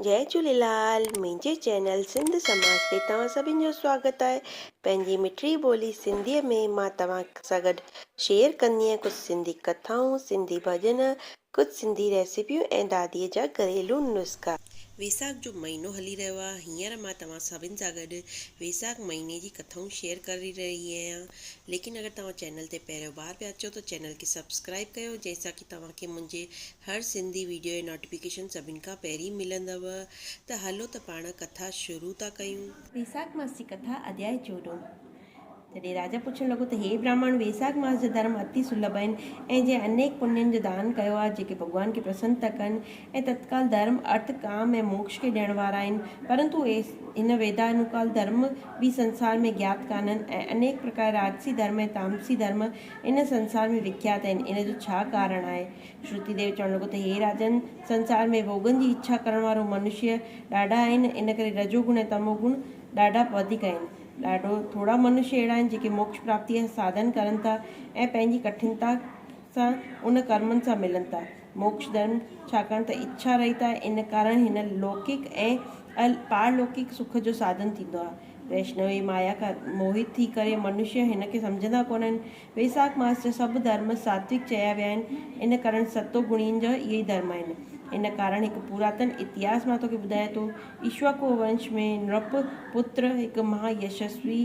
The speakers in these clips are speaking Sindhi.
جئي جهوليلال منهنجي چينل سنڌ سماج تي توهان سڀن جو سواگت آهي پنهنجي مٺڙي ٻولي سنڌي ۾ مان توهان سان گڏ شيئر ڪندي آهيان ڪجهه سنڌي ڪٿائون سنڌي ڀڄن ڪجهه سنڌي ريسيپيون ۽ دادي جا گهريلو نسخا. ويساک جو مهينو هلي رهيو آهي هينئر مان توهان سڀن سان گڏ ويساک مهيني جي ڪٿائون شيئر ڪري رهي آهيان ليڪن اگر توهان چينل تي پهريون بار پيا اچو ته چينل کي سبسڪرائب ڪيو جنهن سان ڪي توهان کي منهنجي هر سنڌي ويڊيو جي نوٽيفڪيشن سڀن کان پهرين ملندو ته هلو ته پاڻ ڪٿا شروع ٿا ڪيون. ويساک ماس جي ڪٿا اڌياء چوڏهون. تڏهن راجا پڇڻ لڳو ته هي براهمڻ! ويساک ماس جا ڌرم اتي سلڀ آهن ۽ جنهن انيڪ پڃن جو دان ڪيو آهي، جيڪي ڀڳوان کي پرسن ٿا ڪن ۽ تتڪال ڌرم، ارٿ، ڪام ۽ موڪش کي ڏيڻ وارا آهن، پرنتو هن ويدانوڪال ڌرم به سنسار ۾ گيات ڪانهن ۽ انيڪ پرڪار راجسي ڌرم ۽ تامسي ڌرم ان سنسار ۾ وکيات آهن، ان جو ڇا ڪارڻ آهي؟ شروتي ديو چوڻ لڳو ته هي راجن! سنسار ۾ ڀوڳن جي اڇا ڪرڻ وارو منشيه ڏاڍا آهن، ان ڪري رجو گڻ ۽ تمو گڻ ڏاڍا وڌيڪ آهن. ڏاڍو ٿورا منشيه اهڙا آهن جيڪي موڪش پراپتيء جا ساڌن ڪرن ٿا ۽ پنهنجي ڪٺنتا سان ان ڪرمن سان ملن ٿا. موڪش ڌرم ڇاڪاڻ ته اڇا رهت آهي، ان ڪارڻ هن لوڪڪ ۽ پارلوڪڪ سک جو ساڌن ٿيندو آهي. ويشنوي مايا کان موهت ٿي ڪري منشيه هن کي سمجهندا ڪونهن. ويساک ماس جا سڀ ڌرم ساتوڪ چيا ويا آهن، ان ڪارڻ ستو گڻين جا اهي ئي ڌرم آهن. ان ڪارڻ هڪ پوراتن اتهاس مان توکي ٻڌايان ٿو. اشواڪو ونش ۾ نرپ پتر هڪ مها يشسوي،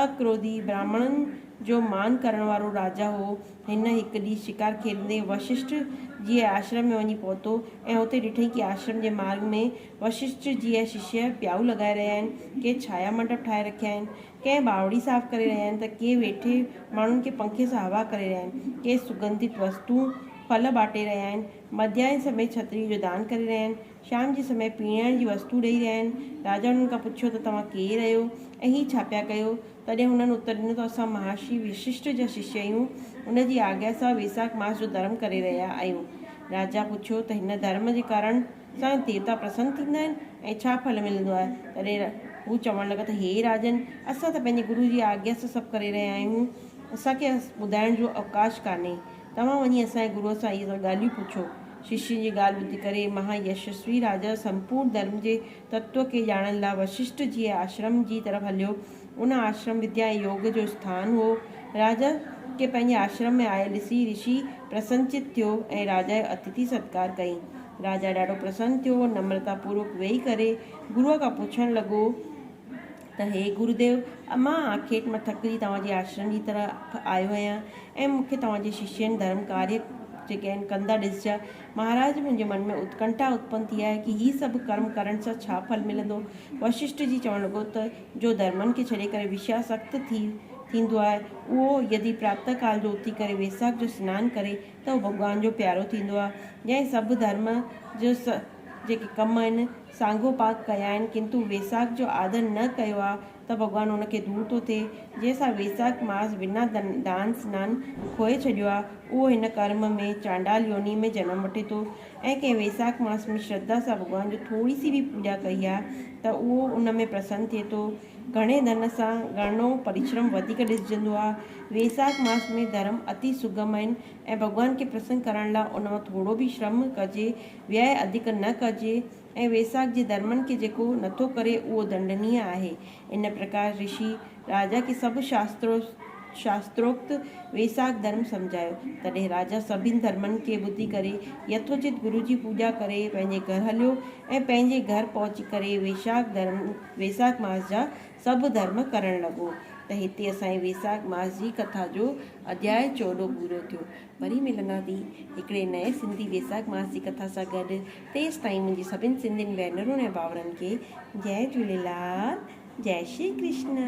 اڪروڌي، براهمڻن جو مان ڪرڻ وارو راجا هو. هن هڪ ڏينهن شڪار کيڏندي وششٺ جيء آشرم ۾ وڃي پهتو ۽ اتي ڏٺائين ڪي آشرم جي مارڳ ۾ وششٺ جيء ششيه پيائو لڳائي رهيا آهن، ڪي ڇايا منڊپ ٺاهي رکيا آهن، ڪنهن ٻاوڙي صاف ڪري رهيا آهن ته ڪي ويٺي ماڻهن کي پنکي سان هوا ڪري رهيا آهن، ڪي سگنڌت وستون، ڦل ٻاٽي رهيا آهن، مڌياهن سمي ڇتريء جو دان ڪري رهيا آهن، شام جي سمي پيئڻ جي وستو ڏيئي رهيا آهن. راجا انهن کان پڇيو ته توهان ڪير آهيو ۽ هي ڇا پيا ڪيو؟ تڏهن هنن اتر ڏنو ته اسان مهارشي وششٺ جا ششيه آهيون، ان جي آگيا سان ويساک ماس جو ڌرم ڪري رهيا آهيون. راجا پڇيو ته هن ڌرم جي ڪرڻ سان ديوتا پرسن ٿيندا آهن ۽ ڇا ڦل ملندو آهي؟ تڏهن هو چوڻ لڳا ته هي راجن! اسان ته پنهنجي گرو جي آگيا سان سڀ ڪري رهيا آهيون، اسان کي ٻڌائڻ جو اوڪاش ڪانهي. توهان وڃي اسان جي گروء سان اهي سڀ ڳالهيون پڇو. ششين جي ڳالهه ٻڌي ڪري مها يشسوي راجا سمپورن ڌرم جي تتو کي ڄاڻڻ لاء وششٺ جي آشرم جي طرف هليو. ان آشرم وديا ۽ يوگ جو اسٿان هو. راجا کي پنهنجي آشرم ۾ آيل ڏسي رشي پرسنچت ٿيو ۽ راجا جو اتٿي ستڪار ڪيائين. راجا ڏاڍو پرسن ٿيو، نمرتا پوروڪ ويهي ڪري گروء کان پڇڻ لڳو ته هي گروديو! مان آکيٽ مان ٿڪجي توهان جي آشرم جي طرف آيو آهيان ۽ مون کي توهان جي ششين ڌرم ڪاريه جيڪي آهن ڪندا ڏسجا. مهاراج منهنجي من ۾ اتڪنٺا اتپن ٿي آهي ڪي هي سڀ ڪرم ڪرڻ سان ڇا ڦل ملندو؟ وششٺ جي چوڻ لڳو ته جو ڌرمن کي ڇڏي ڪري وشياسڪت ٿي ٿيندو آهي اهو يدي پراتهه ڪال جو اٿي ڪري ويساک جو سنان ڪري ته اهو ڀڳوان جو پيارو ٿيندو آهي، جنهن سڀ ڌرم جو جيڪي ڪم آهن، سانگو پاڪ ڪيا آهن، ڪنتو ويساک جو آدر نه ڪيو آهي ته ڀڳوان ان کي دور ٿو ٿئي، جنهن سان ويساک ماس بنا دان سنان کوهي ڇڏيو آهي، اهو هن ڪرم ۾ چانڊال يوني ۾ جنم وٺي ٿو ۽ ڪنهن ويساک ماس ۾ شرڌا سان ڀڳوان جو ٿوري سي به پوڄا ڪئي آهي ته اهو ان ۾ پرسن ٿئي ٿو. گهڻي ڌن سان گهڻو پرشرم وڌيڪ ڏسجندو آهي. ويساک ماس ۾ ڌرم اتي سگم آهن ۽ ڀڳوان کي پرسن ڪرڻ لاء ان مان ٿورو به شرم ڪجي، وياء اڌڪ نه ڪجي ۽ ويساک جي ڌرمن کي جيڪو نٿو ڪري اهو دنڊنيه آهي. ان پرڪار رشي راجا کي سڀ شاستروڪت ويساک ڌرم سمجهايو. تڏهن راجا سڀن ڌرمن کي ٻڌي ڪري يٿوچت گرو جي پوڄا ڪري پنهنجي گهر هليو ۽ پنهنجي گهر پهچي ڪري ويشاک ڌرم ويساک ماس جا سڀ ڌرم ڪرڻ لڳو ته هتي اسان جي ويساک ماس جي ڪٿا جو اڌياء چوڏهون پورو ٿيو. وري ملنداسين هڪڙي نئين سنڌي ويساک ماس جي ڪٿا سان گڏ تيستائين منهنجي سڀن سنڌين ڀينرن ۽ ڀائرن کي جئي جهوليلال جئي شري ڪرشنا.